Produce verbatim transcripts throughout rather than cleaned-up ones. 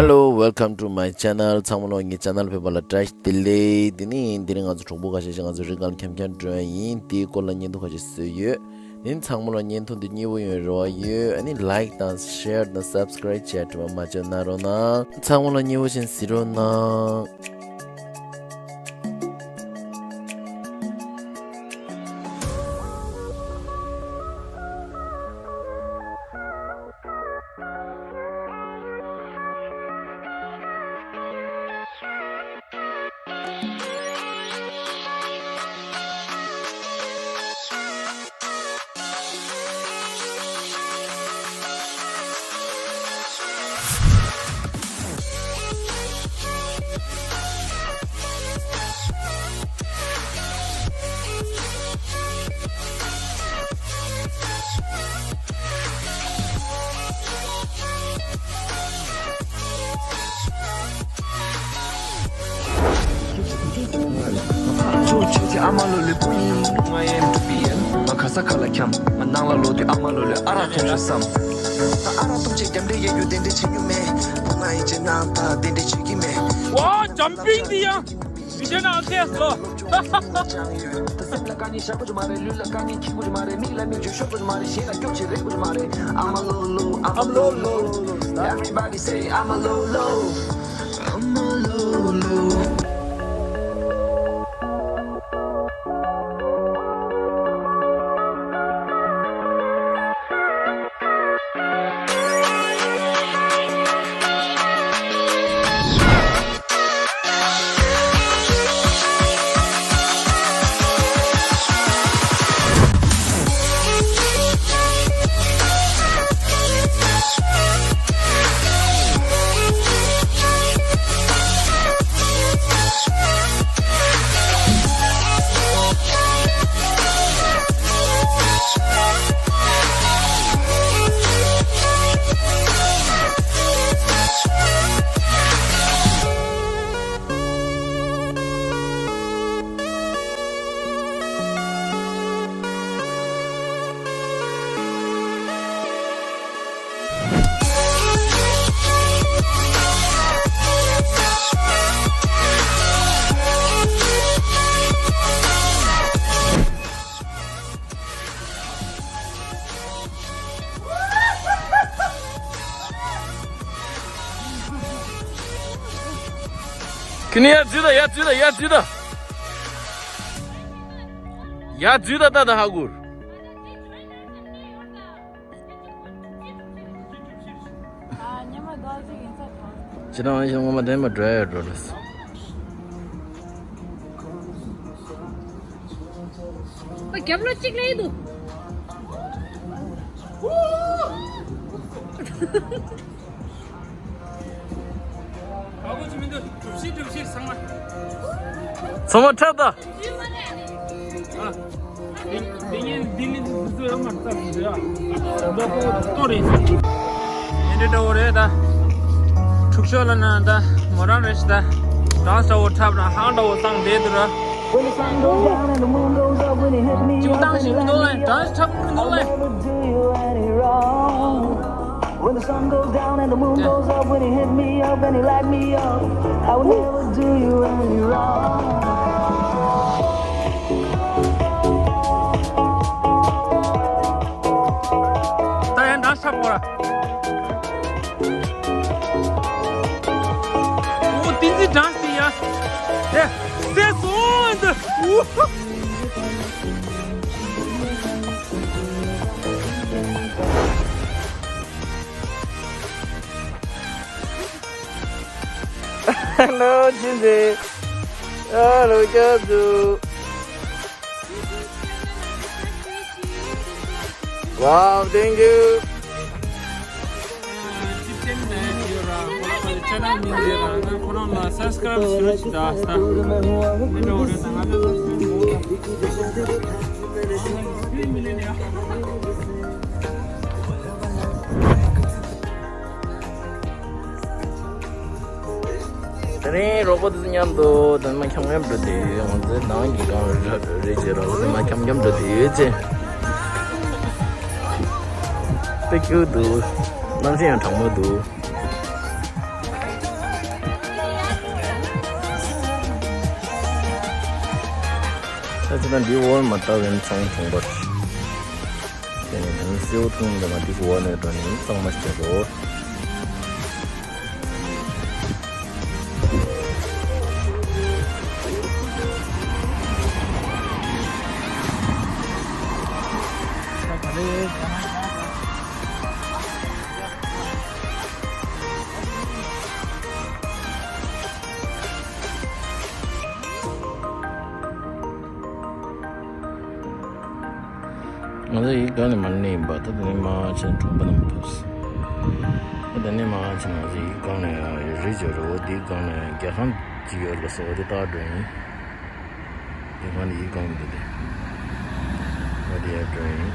Hello, welcome to my channel. ཚང་མ་ལོ་ངའི་ཆེ་ནལ་ཕེབས་པ་ལ་བཀྲ་ཤིས་བདེ་ལེགས། དེ་ནི་དེ་རིང་ང་ཚོ་གྲོགས་པོ་ཁ་ཤས་ཤིག་ང་ཚོ་རི་སྒང་འཁྱམ་འཁྱམ་འགྲོ་ཡ་ཡིན། དེའི་སྐོར་ལ་བརྙན་ཐུང་ཁ་ཤས་བཟོས་ཡོད། དེ་ནི་ཚང་མ་ལོ་བརྙན་ཐུང་འདི་མཉེས་པོ་ཡོང་རེ་བ་ཡོད། ཨ་ནི་ལའིཀ་དང་ཤེར་དང་སབ་སི་ཀ་རའིབ་བྱས་དྲི་བ་མ་བརྗེད་གནང་རོགས་གནང་། ཚང་མ་ལོ་མཉེས་པོ་བཞིན་གཟིགས་རོགས་གནང་། ཁྱོད་ཆོས་ཀྱི་ཨ་མ་ལོ་ལེ་བུ་ཡིན། ང་ཡིན་བུ་ཡིན། ང་ག་ས་ག་ལ་འཁྱམ། ང་ནང་ལ་ལོག་དུས་ཨ་མ་ལོ་ལེ་ཨ་རག་འཐུང་ཤོག་བསམ། ད་ཨ་རག་འཐུང་བྱས་རྒྱབ་འདྲེ་ཡེ་རྒྱུ་དེ་འདྲེ་བྱེད་རྒྱུ་མེད། བུ་ང་ཡིན་ཅེ་ན་ད་དེ་འདྲེ་བྱེད་ཀྱི་མེད། ཝ་འཇམ་པིང་འདི་ཡང་མི་བྱེད་ན་ཨ་ཁེ་སོ། ད་སེམས་ལ་དཀའ་ངལ་བཞག་དགོས་ཀྱི་མ་རེད། ལུས་ལ་དཀའ་ངལ་འཁྱེར་དགོས་ཀྱི་མ་རེད། མིག་ལ་མིག་ཆུ་ཤོར་དགོས་ཀྱི་མ་རེད། གཞན་ལ་སྐྱོབ་བྱེད་རེག་དགོས་ཀྱི་མ་རེད། ཨ་མ་ལོ་ལོ། ཨ་མ་ལོ་ལོ། Everybody say I'm a low low. I'm a low low. ཁྱོད་ནི་ཡར་འཛུལ་དང་། ཡར་འཛུལ་དང་། ཡར་འཛུལ་དང་། ཡར་འཛུལ་དང་། ད་ད་ཧ་གོ། ཁྱེད་རང་ཞིག་ངོ་མ་བདེན་པ་འགྲོ་ཡ་འགྲོ་ལ། ཨ། རྒྱབ་ལོགས་གཅིག་ལས་འདུག། ཨ་ཁུ་ཅི་མི་འདུག། གྲུབ་ཤིག་གྲུབ་ཤིག་ཚང་མ། ཚང་མ་འཁྲབ་དང་། ཨ། འདི་ངན་འདི་ནི་འདི་ཚོ་ཡང་མ་རྩ་མི་འདུག་ཡ། འདི་ཚོ་ལྟོ་རེད། ཨེ་འདྲ་འདྲ་བོ་རེད་ད། འཁྲུག་ཤོར་ལ་ན་ད་མོ་རང་རེད་ཤི་ད། གྲངས་འདྲ་བོ་འཁྲབ་ན་ཧང་འདྲ་བོ་བཏང་བསྡད་འདུག་ར། ཅིག་བཏང་ཞིག་མི་འདུག་ལེ། གྲངས་འཁྲབ་མི་འདུག་ལེ། When the sun goes down and the moon goes up, when you hit me up and you light me up, I will never do you any wrong. ད་ཡང་འདྲ་ཆགས་པོ་ར། ཨོ་ཏིན་ཙི་ཌན་སི་དེ་ཡ། དེ་དེ་སོང་འདི། ཨུ། Hello, Jinji. Hello, Jadu. Wow, thank you. ཁོ་རང་ལ་སབ་སི་ཀ་རའིབ་ཞུ་རོགས་བྱེད་དང་། དེ་རིང་རོགས་པ་དེ་ཚོ་མཉམ་དུ་དེ་མ་འཁྱམ་འཁྱམ་འགྲོ་དེ་ཡོད། ང་ཚོའི་ནང་གི་སྒང་རེད་ཅེས་རོགས་པ་དེ་མ་འཁྱམ་འཁྱམ་འགྲོ་དེ་ཡོད་ཅེས། དཔེ་ཁྱུག་འདུག་གནམ་གཤིས་ཡང་གྲང་མོ་འདུག་ད་ཅི་ན་འདི་འོག་མ་ལྟ་བའི་ཚོང་ཁང་པ་དེ་ནས་ནི་སེའུ་འཐུང་འདི་མ་འདི་འོག་ནས་འགྲོ་ནས་གཙང་མ་ཞིག་རོ། ང་ཚོ་ཡི་ག་ནས་མར་སླེབས་ཡིན་པ། ད་དེ་ནས་མར་ཕྱིན་གྲོང་པ་ནང་ཕེབས། ད་དེ་ནས་མར་ཕྱིན་ང་ཚོ་ཡི་ག་ནས་རི་རྒྱབ་རི་བོ་འདིའི་སྒང་ནས་རྒྱལ་ཁང་ཅིག་ཡོད་ལ་སོགས་དེ་ལྟར་འགྲོ་ཡིན། རྒྱལ་ཁང་འདི་ཡི་ག་འདི་དེ་ང་དེ་ཡར་འགྲོ་ཡིན།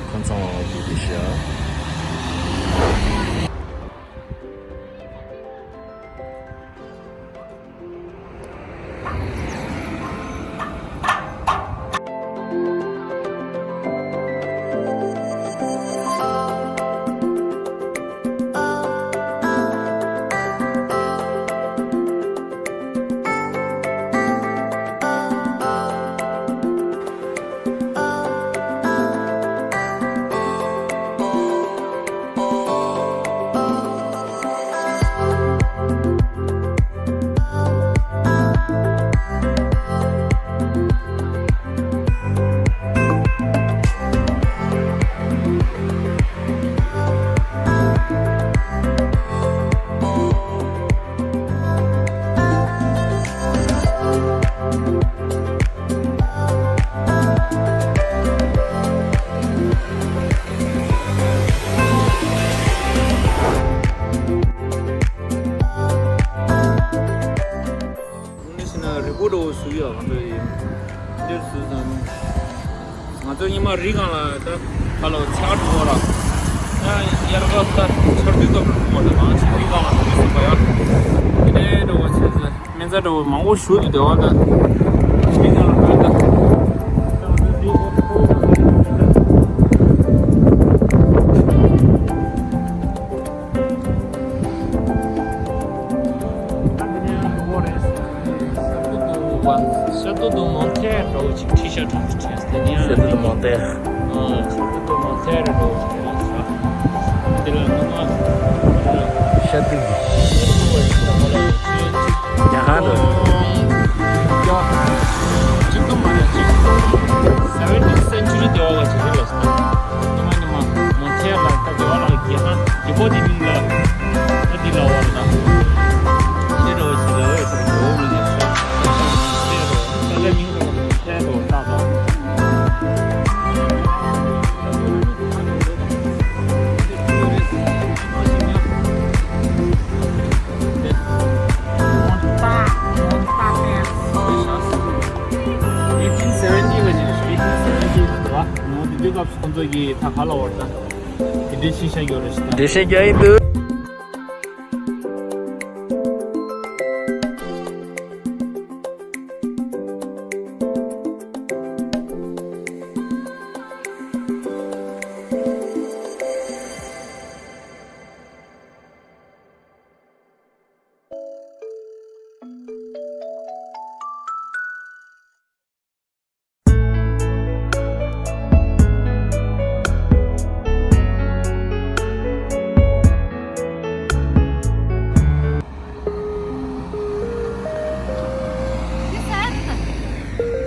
ཁོང་ཚང་བ་འདི་དེ་ཤ། དངོས་གནས་བྱས་ན་རི་བོ་འདྲ་བོ་བཟོས་ཡོད། ང་ཚོ་ཡིན་འདིར་བཟོས་ཙང་། ང་ཚོ་ཉི་མ་རི་སྒང་ལ་ད་ཁ་ལོ་ཆར་འགྲོ་བ་ལ། ད་དབྱར་ཁ་ད་ཆར་དུས་སྐབས་རི་བོ་མ་ད་མང་ཆེ་རི་སྒང་ལ་འགྲོ་གི་ཟིན་པ་ཡ། དེ་འདྲའི་འདྲ་བོ་བྱས་ཙང་། སྨན་རྩྭ་འདྲ་བོ་མང་པོ་བཞུར་དུ་བསྡད་པ་དང་། མི་གང་ལ་ཕན་ཐོགས། ཤ་ཏོ་དུ་མོན་ཐེ་འདྲ་བོ་ཅིག་ཁྲིད་ཤ་གྲངས་ཅིག་ཁྲིད་ཟེར་ནི། ཤ་ཏོ་དུ་མོན་ཐེ། ཨ། ཤ་ཏོ་དུ་མོན་ཐེ་རེད་འདྲ་བོ་ཅིག་རེད་ཤག་དེ་ལ་ངོ་མ། ཤ་ཏོ་གི། རྒྱ་གར་དུ། ཡ། གཅིག་ཏུ་མ་ཡ་གཅིག seventeen century དེ་བ་ལ་ཅིག་རེད་ལ་སོང་། ཉི་མ་ཉི་མ་མོན་ཐེ་ལ་ད་དེ་བ་ལ་རྒྱ་གར་རྒྱ་པོ་དེ་མིང་ལ་ད་དེ་ལ་བ་ལ་ད། ཤ་ཏོ་གི་ལ་བ་ཡ་ས་རྒྱ་བོ་མིང་ལ་ཤ་ཏོ་དུ་མོན་ཐེ་རོ། ད་ལ་མིང་རོ་ཤ་ཏོ་ད་ད། eighteen seventy ལ་ཅིག eighteen seventy ལ་རེད་བ། ནོ་དེ་དུས་སྐབས་སུ་ཁོང་ཚོ་གིས་ད་ག་ལ་བར་ད་དེ་འདྲའི་ཤེས་བྱ་ཡོད་རེད་ཤག་འགྲེལ་བཤད་རྒྱག་ཡིན་འདུག་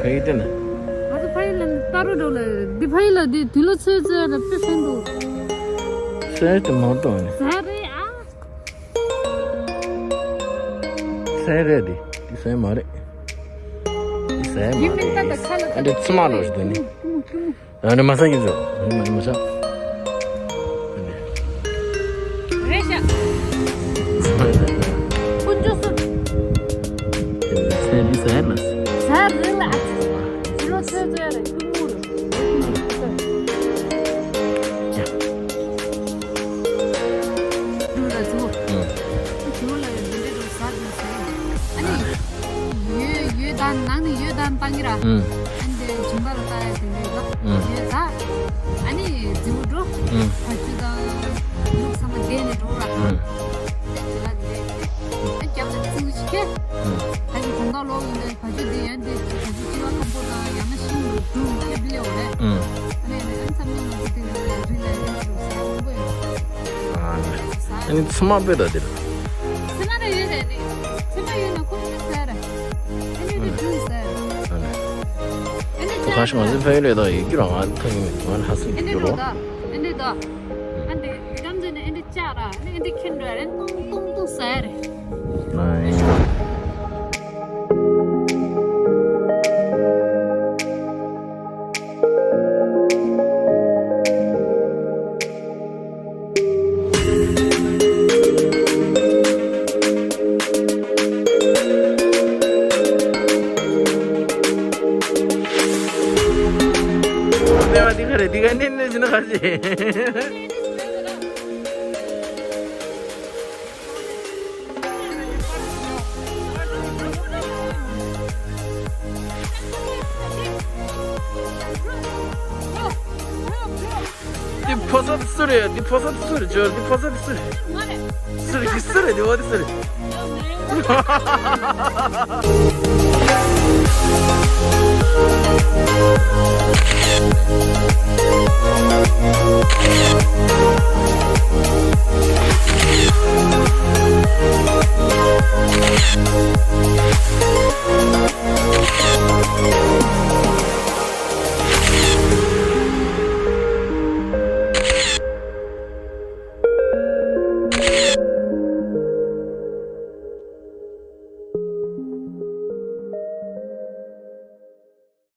ཕ་ཡུལ་དེ་ན། ང་ཚོ་ཕ་ཡུལ་ལ་ད་རུ་འགྲོ་ལ་འདི་ཕ་ཡུལ་ལ་འདི་དུས་ལ་ཚོད་ཚོད་ལ་དཔེ་ཕན་འདུག་ཟས་དེ་མང་དུ་ནི། ཟ་རེད་ཨ། ཟས་རེད་དེ། དེ་ཟས་མ་རེད། དེ་ཟས་མ་ཡིན་མིན་ད་ད་ཁ་ལ་རེད། ཨ་འདྲ་ཚི་མ་རོ་ཞིག་འདུག་ནི། ཨ་འདྲ་མ་ཟ་གི་འཇོག་ཨ་འདྲ་མ་ཟ། རེད་ཤག་དཀོན་མཆོག་གསུམ། ཟས་འདི་ཟས་ལ། ཟས་རེད་ལ། ཕྱི་ལོགས་ཚོད་ཚོད་རེད། ཀུ་མུར། ཀུ་མུར། ཡ། ཀུ་མུར་ལ་ཟེར། ཨུ། ཀུ་མུར་ལ་ཡང་འདི་འདྲ་རུ་ཟ་དགོས་ཟེར། ཨ་ནི། ཡོད་ཡོད་དང་ནང་ནས་ཡོད་དང་བཏང་གི་ར། ཨུ། ཨ་ནི་དེ་ཇུམ་པ་ལ་ལྟ་ཡ་དེ་འདྲ་ཡོད། ཨུ། ཡོད་ད། ཨ་ནི་རྫི་བོ་འགྲོ། ཨུ། བ་ཕྱུགས་དང་ལུག་ཚང་མ་བསྡད་ནས་འགྲོ་ར། ཨུ། དེ་དེ་ལ་བསྡད་དེ། ཨ་རྒྱབ་ལ་ཙིའུ་ཞིག་ཁྱེར། ཨུ། ཨ་ནི་གོང་ཁ་ལོག་ཡོང་དུས། བ་ཕྱུགས་འདི་ཡང་འདི་བ་ཕྱུགས་སྤྱི་བ་སྐམ་པོ་དང་ཡང་ན་ཤིང་ལ་སྒྲུང་ཁེབས་ལེའོ་རེད། ཨུ། ཨ་ནི་ཨ་ནི་ཨ་ནི་ཚ་མོ་ནང་དུ་དེ་ལ་རི་ལ་རི་ལ་རུ་ཟ་ཡ་མང་པོ་ཡོད། ཨ་ནི་ཚི་མ་དཔེ་ད་དེ་ལ། ཚི་མ་རེ་ཡོད་རེད་ནི། ཚི་མ་ཡོད་ན་ཁོ་མི་ཟ་རེད། ཨ་ནི་དེ་སྒྲུང་ཟ་རེད། ཨ་ནི། ཨ་ནི་ཁོ་ཁ་ཤས་ང་ཚོའི་ཕ་ཡུལ་ལས་ད་ཡོད་རྒྱུ་རང་ང་ཐག་ཉེ་མེད། ང་ལ་ཧ་སེ་ཨ་ནི་རྒྱུ་འགྲོ་རོ། ད་ཨ་ནི་ད། ཨ་འདི་རི་ཀམ་ཟེར་ནས་ཨ་འདི་བཅག་ར། ཨ་ནི་ཨ་འདི་ཁྱེར་འགྲོ་རེད། ཏོང་ཏོང་ཏོང་ཟ་ཡ་རེད། ཨ་ཡ། ལྟེ་བ་འདི་ག་རེད། འདི་ག་ནས་ནས་ཟིན་ན་ག་ཞིག་འདི་ཕོ་གསར་སུ་རེད། འདི་ཕོ་གསར་སུ་རེད། ཇོ། འདི་ཕོ་གསར་སུ་རེད། སུ་རེད། འདི་སུ་རེད། འདི་བ་འདི་སུ་རེད།